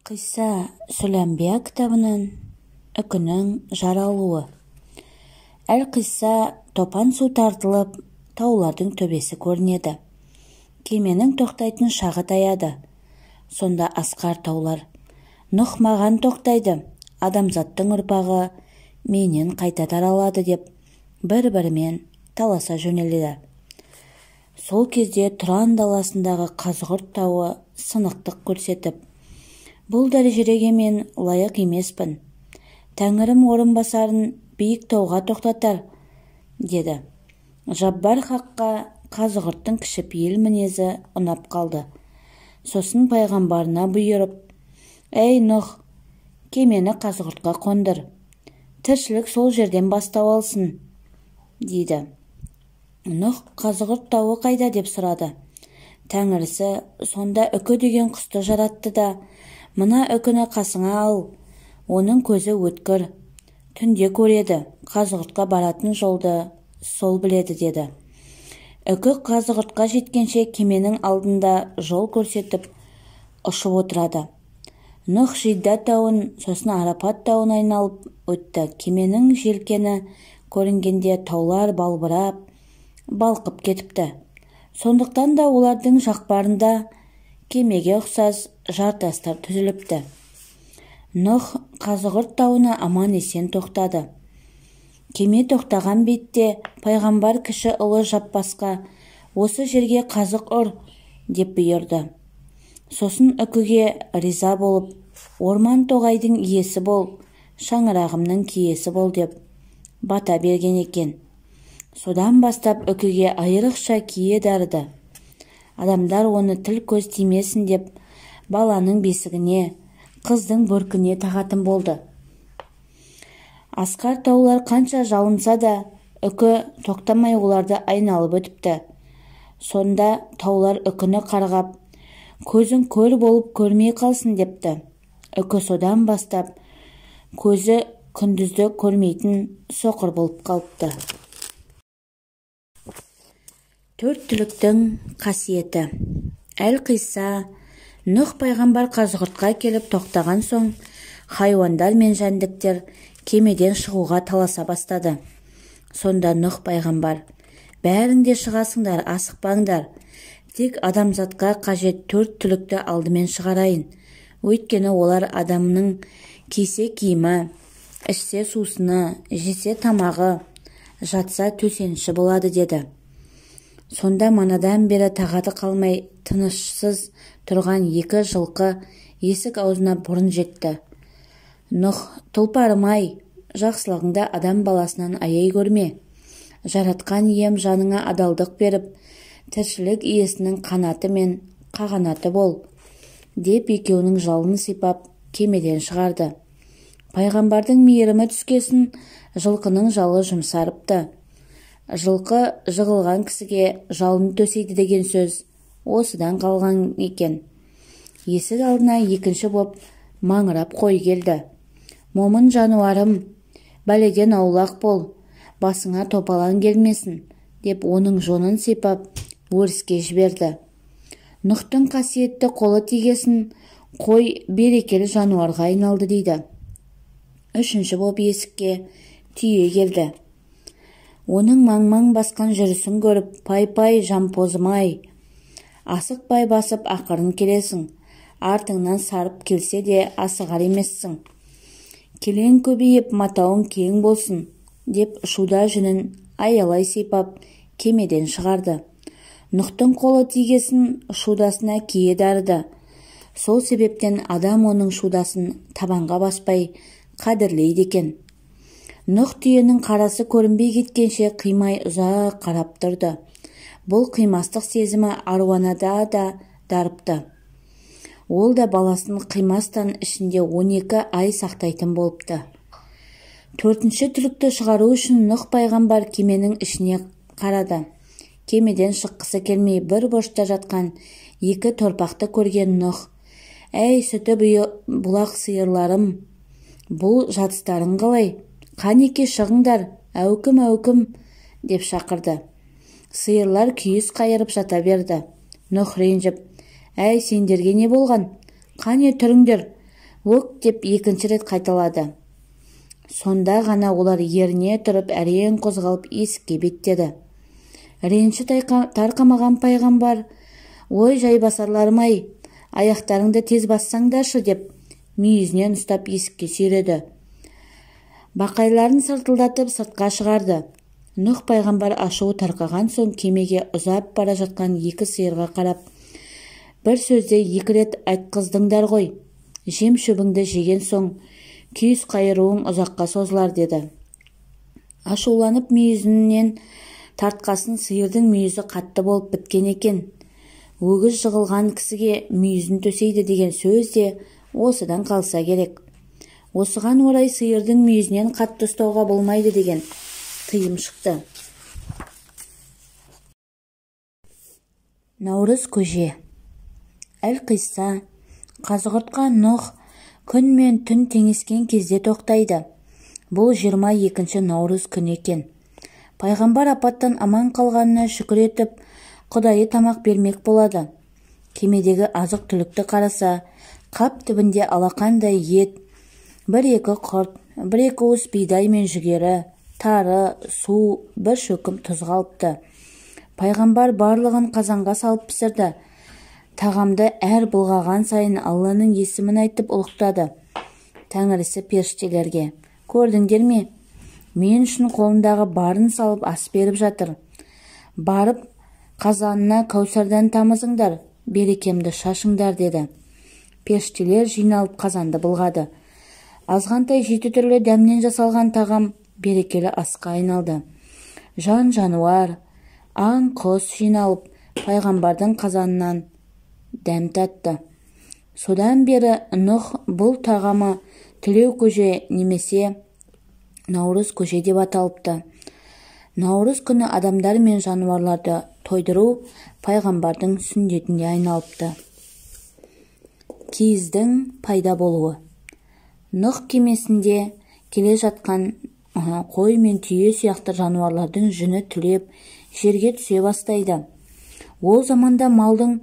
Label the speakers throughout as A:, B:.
A: Қисса сүл-Әмбия кітабынан Үкінің жаралуы. Әлқисса, топан су тартылып, таулардың төбесі көрінеді. Кеменің тоқтайтын шағы таяды. Сонда асқар таулар: «Нұх маған тоқтайды, адамзаттың ұрпағы менен қайта таралады», – деп бір-бірімен таласа жөнеледі. Сол кезде Тұран даласындағы Қазығұрт тауы сынықтық көрсетіп: «Бұл дәрежеге мен лайық емеспін. Тәңірім орынбасарын биік тауға тоқтатар», – деді. Жаббар хаққа Қазығұрттың кішіпейіл мінезі ұнап қалды. Сосын пайғамбарына бұйырып: «Әй, Нұх, кемені Қазығұртқа қондыр. Тіршілік сол жерден бастау алсын», – дейді. Нұх: «Қазығұрт тауы қайда?» – деп сұрады. Тәңірісі сонда үкі деген құсты жаратты да: «Мына үкіні қасыңа ал, оның көзі өткір, түнде көреді, Қазығұртқа баратын жолды сол біледі», – деді. Үкі Қазығұртқа жеткенше кеменің алдында жол көрсетіп ұшып отырады. Нұх Жидда тауын, сосын Арапат тауын айналып өтті. Кеменің желкені көрінгенде таулар балбырап, балқып кетіпті. Сондықтан да олардың жақпарында кемеге ұқсас жартастар түзіліпті. Нұх Қазығұрт тауына аман-есен тоқтады. Кеме тоқтаған бетте пайғамбар кіші ұлы Жаппасқа: «Осы жерге қазық ұр», – деп бұйырды. Сосын үкіге риза болып: «Орман-тоғайдың иесі бол, шаңырағымның киесі бол», – деп бата берген екен. Содан бастап үкіге айрықша кие дарыды. Адамдар оны тіл-көз тимесін деп баланың бесігіне, қыздың бөркіне тағатын болды. Асқар таулар қанша жалынса да, үкі тоқтамай оларды айналып өтіпті. Сонда таулар үкіні қарғап: «Көзің көр болып көрмей қалсын», – депті. Үкі содан бастап көзі күндізді көрмейтін соқыр болып қалыпты. Төрт түліктің қасиеті. Әлқисса, Нұх пайғамбар Қазығұртқа келіп тоқтаған соң, хайуандар мен жәндіктер кемеден шығуға таласа бастады. Сонда Нұх пайғамбар: «Бәрің де шығасыңдар, асықпаңдар. Тек адамзатқа қажет төрт түлікті алдымен шығарайын. Өйткені олар адамның кисе киімі, ішсе сусыны, жесе тамағы, жатса төсеніші болады», – деді. Сонда манадан бері тағаты қалмай тынышсыз тұрған екі жылқы есік аузына бұрын жетті. Нұх: «Тұлпарым-ай, жақсылығыңды адам баласынан аяй көрме. Жаратқан ием жаныңа адалдық беріп, тіршілік иесінің қанаты мен қағанаты бол», – деп екеуінің жалын сипап кемеден шығарды. Пайғамбардың мейірімі түскесін жылқының жалы жұмсарыпты. Жылқы жығылған кісіге жалын төсейді деген сөз осыдан қалған екен. Есік алдына екінші боп маңырап қой келді. «Момын жануарым, бәледен аулақ бол, басыңа топалаң келмесін», – деп оның жонын сипап өріске жіберді. Нұхтың қасиетті қолы тигесін қой берекелі жануарға айналды дейді. Үшінші боп есікке түйе келді. Оның маң-маң басқан жүрісін көріп: «Пай-пай, жампозым-ай, асықпай басып ақырын келесің, артыңнан сарып келсе де асығар емессің. Келең көбейіп, матауың кең болсын», – деп шуда жүнін аялай сипап кемеден шығарды. Нұхтың қолы тигесін шудасына кие дарыды. Сол себептен адам оның шудасын табанға баспай қадірлейді екен. Нұх түйенің қарасы көрінбей кеткенше қимай ұзақ қарап тұрды. Бұл қимастық сезімі аруанада да дарыпты. Ол да баласын қимастан ішінде 12 ай сақтайтын болыпты. Төртінші түлікті шығару үшін Нұх пайғамбар кеменің ішіне қарады. Кемеден шыққысы келмей бір бұрышта жатқан екі торпақты көрген Нұх: «Әй, сүті бұлақ сиырларым, бұл жатыстарың қалай? Қанеке, шығыңдар, әукім, әукім», – деп шақырды. Сиырлар күйіс қайырып жата берді. Нұх ренжіп: «Әй, сендерге не болған? Қане, түріңдер, Өк деп екінші рет қайталады. Сонда ғана олар еріне тұрып, әрең қозғалып есікке беттеді. Реніші тарқамаған пайғамбар: «Ой, жайбасарларым-ай, аяқтарыңды тез бассаңдаршы», деп мүйізінен ұстап есікке сүйреді. Бақайларын сыртылдатып сыртқа шығарды. Нұх пайғамбар ашуы тарқаған соң кемеге ұзап бара жатқан екі сиырға қарап: «Бір сөзді екі рет айтқыздыңдар ғой, жем шөбіңді жеген соң күйіс қайыруың ұзаққа созылар», деді. Ашуланып мүйізінен тартқасын сиырдың мүйізі қатты болып біткен екен. Өгіз жығылған кісіге мүйізін төсейді деген сөз де осыдан қалса керек. Осыған орай сиырдың мүйізінен қатты ұстауға болмайды деген тыйым шықты. Наурыз көже. Әлқисса, Қазығұртқа Нұх күн мен түн теңескен кезде тоқтайды. Бұл 22 наурыз күні екен. Пайғамбар апаттан аман қалғанына шүкір етіп, Құдайы тамақ бермек болады. Кемедегі азық-түлікті қараса, қап түбінде алақандай ет, бір-екі құрт, бір-екі уыс бидай мен жүгері, тары, су, бір шөкім тұз қалыпты. Пайғамбар барлығын қазанға салып пісірді. Тағамды әр бұлғаған сайын Алланың есімін айтып ұлықтады. Тәңірісі періштелерге: «Көрдіңдер ме? Мен үшін қолындағы барын салып ас беріп жатыр. Барып қазанына кәусардан тамызыңдар, берекемді шашыңдар», деді. Періштелер жиналып қазанды бұлғады. Азғантай 7 түрлі дәмнен жасалған тағам берекелі асқа айналды. Жан-жануар, аң құс жиналып пайғамбардың қазанынан дәм татты. Содан бері Нұх бұл тағамы тілеу көже немесе наурыз көже деп аталыпты. Наурыз күні адамдар мен жануарларды тойдыру пайғамбардың сүннетіне айналыпты. Киіздің пайда болуы. Нұх кемесінде келе жатқан қой мен түйе сияқты жануарлардың жүні түлеп жерге түсе бастайды. Ол заманда малдың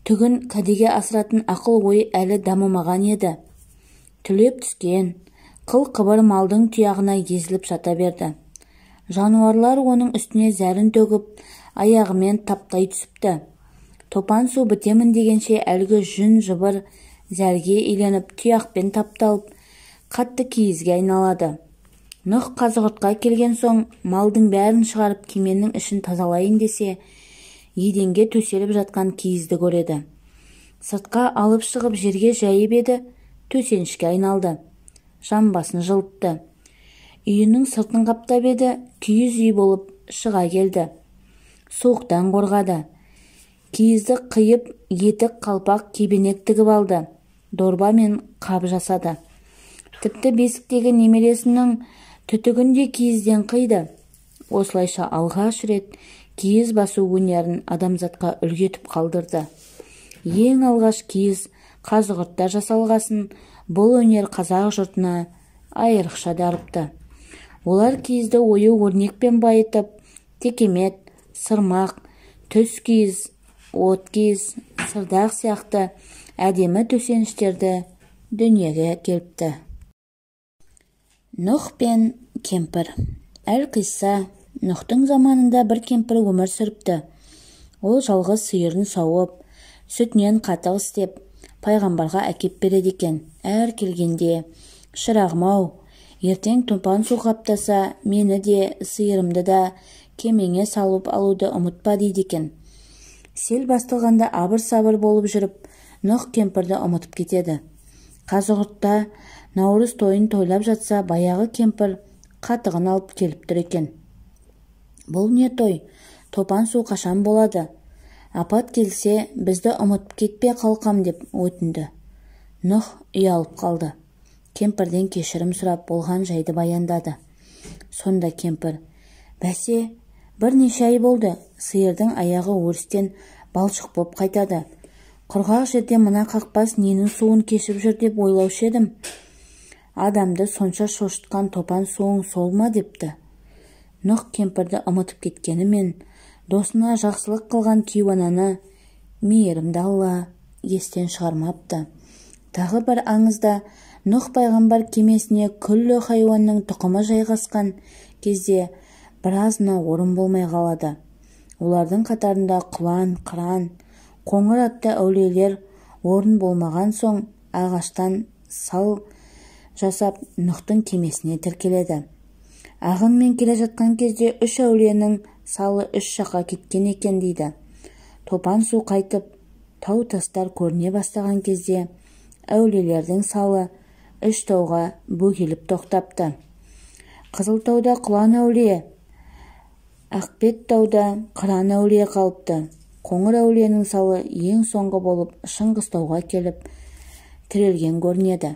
A: түгін кәдеге асыратын ақыл ой әлі дамымаған еді. Түлеп түскен қыл-қыбыр малдың тұяғына езіліп жата берді. Жануарлар оның үстіне зәрін төгіп, аяғымен таптай түсіпті. Топан су бітемін дегенше әлгі жүн жыбыр зәрге иленіп, тұяқпен тапталып, қатты киізге айналады. Нұх Қазығұртқа келген соң малдың бәрін шығарып кеменің ішін тазалайын десе, еденге төселіп жатқан киізді көреді. Сыртқа алып шығып жерге жайып еді, төсенішке айналды. Жамбасын жылытты. Үйінің сыртын қаптап еді, киіз үй болып шыға келді. Суықтан қорғады. Киізді қиып, етік, қалпақ, кебенек тігіп алды. Дорба мен қап жасады. Тіпті бесіктегі немересінің түтігін де киізден қиды. Осылайша алғаш рет киіз басу өнерін адамзатқа үлгі етіп қалдырды. Ең алғаш киіз Қазығұртта жасалғасын, бұл өнер қазақ жұртына айрықша дарыпты. Олар киізді ою өрнекпен байытып, текемет, сырмақ, түс киіз, от киіз, сырдақ сияқты әдемі төсеніштерді дүниеге әкеліпті. Нұх пен кемпір. Әлқисса, Нұхтың заманында бір кемпір өмір сүріпті. Ол жалғыз сиырын сауып, сүтінен қатық істеп, пайғамбарға әкеп береді екен. Әр келгенде: «Шырағым-ау, ертең топан су қаптаса, мені де, сиырымды да кемеңе салып алуды ұмытпа», дейді екен. Сел басталғанда абыр-сабыр болып жүріп, Нұх кемпірді ұмытып кетеді. Қазығұртта наурыз тойын тойлап жатса, баяғы кемпір қатығын алып келіп тұр екен. «Бұл не той? Топан су қашан болады? Апат келсе, бізді ұмытып кетпе, қалқам», деп өтінді. Нұх ұялып қалды. Кемпірден кешірім сұрап, болған жайды баяндады. Сонда кемпір: «Бәсе, бірнеше ай болды, сиырдың аяғы өрістен балшық боп қайтады. Құрғақ жерде мына қақпас ненің суын кешіп жүр деп ойлаушы едім. Адамды сонша шошытқан топан суың сол ма?» депті. Нұх кемпірді ұмытып кеткенімен, досына жақсылық қылған кейуананы мейірімді Алла естен шығармапты. Тағы бір аңызда Нұх пайғамбар кемесіне күллі хайуанның тұқымы жайғасқан кезде біразына орын болмай қалады. Олардың қатарында құлан, қыран, қоңыр атты әулиелер орын болмаған соң ағаштан сал жасап Нұхтың кемесіне тіркеледі. Ағынмен келе жатқан кезде үш әулиенің салы үш жаққа кеткен екен дейді. Топан су қайтып, тау тастар көріне бастаған кезде әулиелердің салы үш тауға бөгеліп тоқтапты. Қызыл тауда Құлан әулие, Ақбет тауда Қыран әулие қалыпты. Қоңыр әулиенің салы ең соңғы болып Шыңғыс тауға келіп тірелген көрінеді.